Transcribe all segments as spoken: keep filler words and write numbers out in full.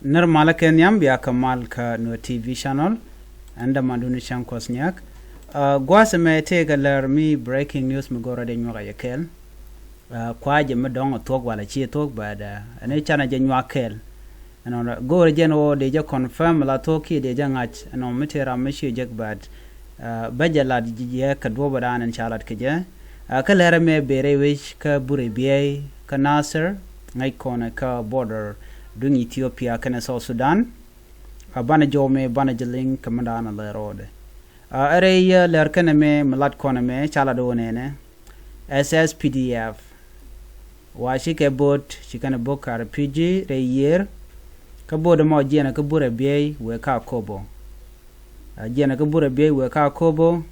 Nir malä kɛ nhiam bia kɛ mal kä Nuer T V channel. Ɛn dämandun cäŋ Kuɔth Nyak. Gua̱a̱th ɛmɛ tëëkɛ lär mi breaking news mi go̱rä dee nyuak a yɛ kɛɛl. Kua̱a̱c jɛ mi dɔ̱ŋ a thuɔ̱k walɛ ci thuɔ̱k, but ɛn i̱ canɛ jɛ nyuak kɛɛl. Ɛnɔ go̱o̱rɛ jɛn ɣöö dee jɛ confirm la thuɔ̱k kiɛ dee jɛ ŋa̱c ɛnɔ mi tëë ram mi ci jek, but bä jɛ lat jɛ kɛ duɔ̱pä dan ɛn ca lat kɛ jɛ. Kä lɛrɛ mɛ bërɛ wec kä burɛ biey kä Nasir, ŋäc kɔnɛ kä border duŋ Ethiopia kɛnɛ South Sudan. Banɛ jɔw mɛ banɛ jɛ liŋ kɛ mi dan a lɛr ɔɔdɛ. Ɛ rɛy lɛr kɛnɛ mɛ mi lat kɔnɛ mɛ ca lat ɣöö nɛnɛ S S P D F wa cikɛ bo̱o̱t ci kɛnɛ bo̱k kar pi̱ ji̱ rɛy yiër. Kä bo̱o̱t ɛmɔ jiɛnɛ kä burɛ biey wëë ka Akobo. Jiɛnɛ kä burɛ biey wëë ka Akobo.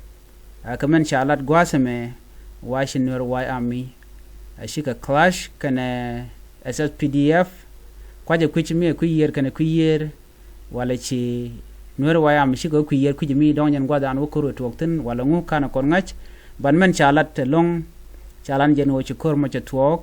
Kɛ mɛn ca lat gua̱a̱th ɛmɛ wa ci Nuer White Army a cikɛ clash kɛnɛ S S P D F. Kuacɛ kui̱c mi ɛ kui̱ yiër kɛnɛ kui̱ yiër. Walɛ ci Nuer White Army cikɛ wä kui̱ yiër kui̱c mi dɔ̱ŋ jɛn gua̱a̱th an wä ko̱r wä tuɔɔk thi̱n walɛ ŋu kanɛ kɔn ŋa̱c. Ban mɛn ca lat ɛlɔ̱ŋ ca lat jɛn wä ci ko̱r mɔ cɛ tuɔɔk.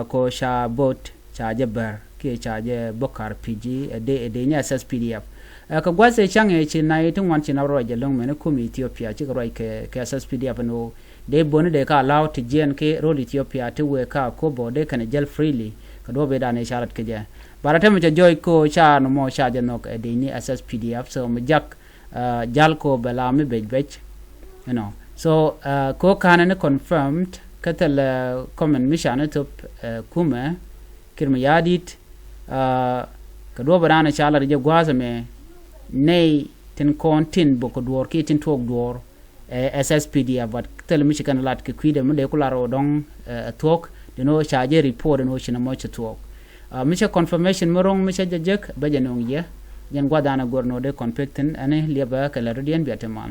Ko ca bo̱o̱t ca jɛ bär kiɛ ca jɛ bo̱k kar pi̱ ji̱ ɛ dee ɛ dee nyɛ S S P D F. Kɛ gua̱th ɛ caŋ ɛ ci nai ti ŋuan ci nap ruac jɛ lo̱ŋ mɛn kum Ethiopia cikɛ ruac kɛ kɛ S S P D F ɛn ɣöö dee bo̱ni dee ka allow ti jiɛn ki ro̱l Ethiopia ti wëë ka Akobo dee kɛnɛ jäl freely kɛ duɔ̱p ëëdan ëë ca lat kɛ jɛ. But a tɛmɛ cɛ jɔɔc ko ca nɔmɔ ca jɛ nhɔk ɛ dee ni S S P D F so mi jak jal ko bɛ la mi bec bec. You know. So ko kanɛ ni confirmed kä thilɛ comment mi ca ni thop kumɛ kir mi ya̱a̱ di̱t. Kɛ duɔ̱p ëëdan ëë ca lat jɛ gua̱a̱th ɛmɛ nɛy tin kɔn tin bok kɛ duɔ̱ɔ̱r kiɛ tin tuɔɔk duɔ̱ɔ̱r. Ɛ S S P D F, but thil mi ci kɛn lat kɛ kui̱dɛ mi dee ku lar ɔ dɔ̱ŋ ɛ thuɔ̱k den ɔ ca jɛ report den ɔ ci nɛ mɔc cɛ thuɔ̱k. Mi cɛ confirmation mi ro̱ŋ mi cɛ jɛ jek bɛ jɛ no̱o̱ŋ yɛ. Jɛn gua̱th an ɛ gör nɔ dee conflict thin ɛn liɛpɛ kɛ lɛ rɔ̱diɛn bia te mal.